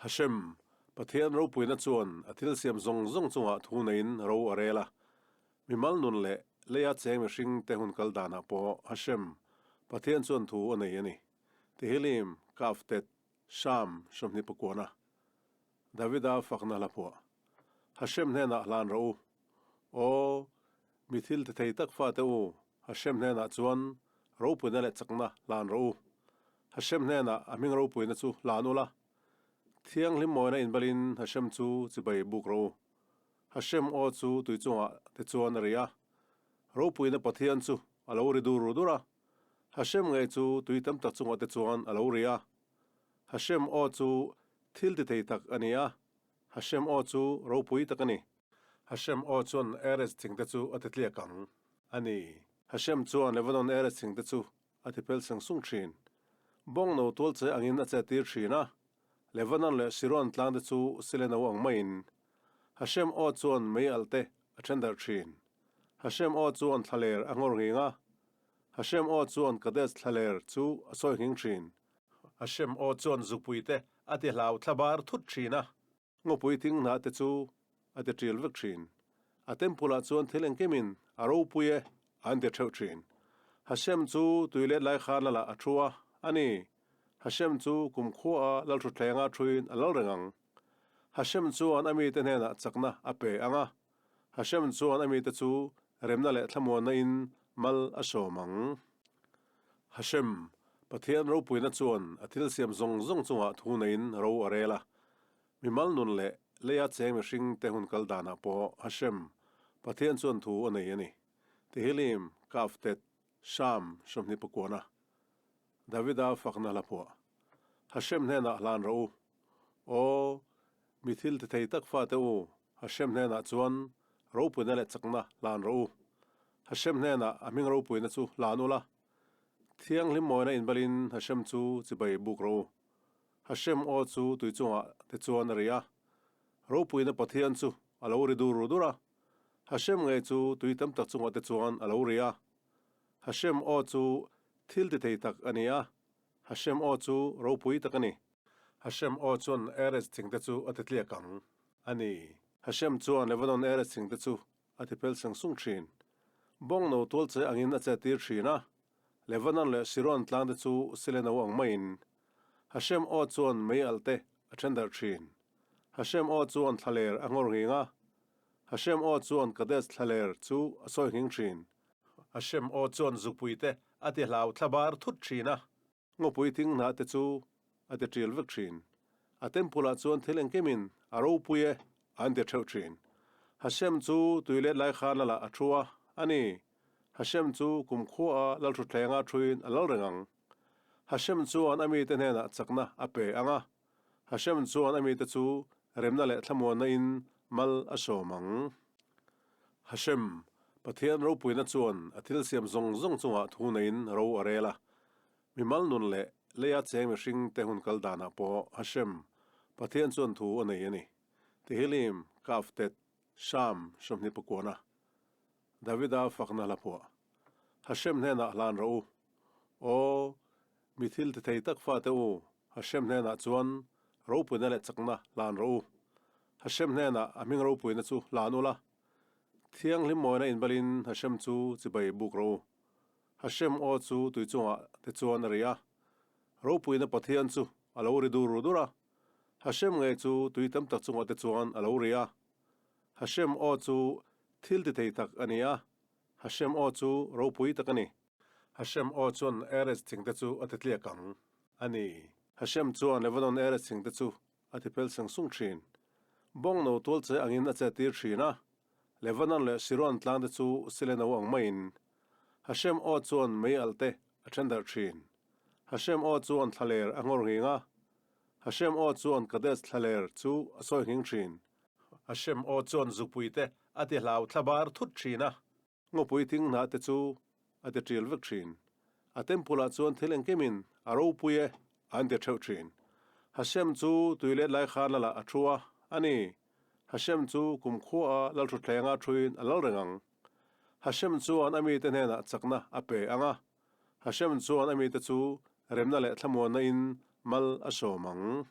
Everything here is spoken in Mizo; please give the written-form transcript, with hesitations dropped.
Hashem, Pathian ropuina chuan a thil siam zawng zawng chungah thu neiin ro a rel a. Mimal nun leh leia cheng mihring te hun kal danah pawh Hashem, Pathian chuan thu a nei a ni. Tehillim, Kaf Tet, Sham, 29. Davida fakna hla phuah. Hashem hnenah hlan rawh u. Aw, mi thil ti thei tak fate u, Hashem hnenah chuan ropuina leh chakna hlan rawh u. Hashem hnenah a hming ropuina chu hlan ula. Thianghlim mawina inbalin Hashem chu chibai buk rawh u. Hashem aw chu tui chungah te chuan a ri a. Ropuina Pathian chu a lo ri dur dur a. Hashem ngei chu tui tam tak chungah te chuan a lo ri a. Hashem aw chu thil ti thei tak a ni a, Hashem aw chu ropui tak a ni. Hashem aw chuan Eretz thing te chu a ti tliak ang a ni. Hashem chuan Lebanon Eretz thing te chu a ti pel seng sung thin. Bawng no tual che angin a che tir thin a, Lebanon leh Siron tlang te chu sile no ang maiin. Hashem aw chuan mei alh te a then darh thin. Hashem aw chuan thlaler a nghawr nghing a, Hashem aw chuan Kadesh thlaler chu a sawi nghing thin. Hashem aw chuan zupui te a ti hlau thlabar thut thin a. Ngawpui thing hnah te chu a ti ṭil vek thin. A temple ah chuan thil engkimin a ropui e an ti theuh thin. Hashem chu tui let lai khan lal ah a thu a, a ni. Hashem chu kumkhua a lalthuthleng ah thuin a lal reng ang. Hashem chuan a mite hnenah chakna a pe ang a. Hashem chuan a mite chu remna leh thlamuanna in mal a sawm ang. Hashem, Pathian ropuina chuan a thil siam zawng zawng chungah thu neiin ro a rel a. Mimal nun leh leia cheng mihring te hun kal danah pawh Hashem, Pathian chuan thu a nei a ni. Tehillim, Kaf Tet, Sham, 29. Davida fakna hla phuah. Hashem hnenah hlan rawh u. Aw, mi thil ti thei tak fate u, Hashem hnenah chuan ropuina leh chakna hlan rawh u. Hashem hnenah a hming ropuina chu hlan ula. Thianghlim mawina inbalin Hashem chu chibai buk rawh u. Hashem aw chu tui chungah te chuan a ri a. Ropuina Pathian chu a lo ri dur dur a. Hashem ngei chu tui tam tak chungah te chuan a lo ri a. Hashem aw chu thil ti thei tak a ni a. Hashem aw chu ropui tak a ni. Hashem aw chuan Eretz thing te chu a ti tliak ang a ni. Hashem chuan Lebanon Eretz thing te chu a ti pel seng sung thin. Bawng no tual che angin a che tir thin a, Lebanon leh Siron tlang te chu sile no ang maiin. Hashem aw chuan mei alh te a then darh thin. Hashem aw chuan thlaler a nghawr nghing a, Hashem aw chuan Kadesh thlaler chu a sawi nghing thin. Hashem aw chuan zupui te a ti hlau thlabar thut thin a. Ngawpui thing hnah te chu a ti ṭil vek ṭhin. A temple ah chuan thil engkimin a ropui e an ti ṭheuh ṭhin. Hashem chu tui let lai khan lal ah a thu a, a ni. Hashem chu kumkhua a lalthuthleng ah thuin a lal reng ang. Hashem chuan a mite hnenah chakna a pe ang a. Hashem chuan a mite chu remna leh thlamuanna in mal a sawm ang. Hashem, Pathian ropuina chuan a thil siam zawng zawng chungah thu neiin ro a rel a. Mimal nun leh leia cheng mihring te hun kal danah pawh Hashem, Pathian chuan thu a nei a ni. Tehillim, Kaf Tet, Sham, 29. Davida fakna hla phuah. Hashem hnenah hlan rawh u. Aw, mi thil ti thei tak fate u, Hashem hnenah chuan ropuina leh chakna hlan rawh u. Hashem hnenah a hming ropuina chu hlan ula. Thianghlim mawina inbalin Hashem chu chibai buk rawh u. Hashem aw chu tui chungah te chuan a ri a. Ropuina Pathian chu a lo ri dur dur a. Hashem ngei chu tui tam tak chungah te chuan a lo ri a. Hashem aw chu thil ti thei tak a ni a. Hashem aw chu ropui tak a ni. Hashem aw chuan Eretz thing te chu a ti tliak ang a ni. Hashem chuan Lebanon Eretz thing te chu a ti pel seng sung thin. Bawng no tual che angin a che tir thin a. Lebanon leh Siron tlang te chu sile no ang maiin. Hashem aw chuan mei alh te a then darh thin. Hashem aw chuan thlaler a nghawr nghing a. Hashem aw chuan Kadesh thlaler chu a sawi nghing thin. Hashem aw chuan zupui te a ti hlau thlabar thut thin a. Ngawpui thing hnah te chu a ti ṭil vek ṭhin. A temple ah chuan thil engkimin a ropui e an ti ṭheuh ṭhin. Hashem chu tui let lai khan lal ah a thu a, a ni. Hashem chu kumkhua a lalthuthleng ah thuin a lal reng ang. Hashem chuan a mite hnenah chakna a pe ang a. Hashem chuan a mite chu remna leh thlamuanna in mal a sawm ang.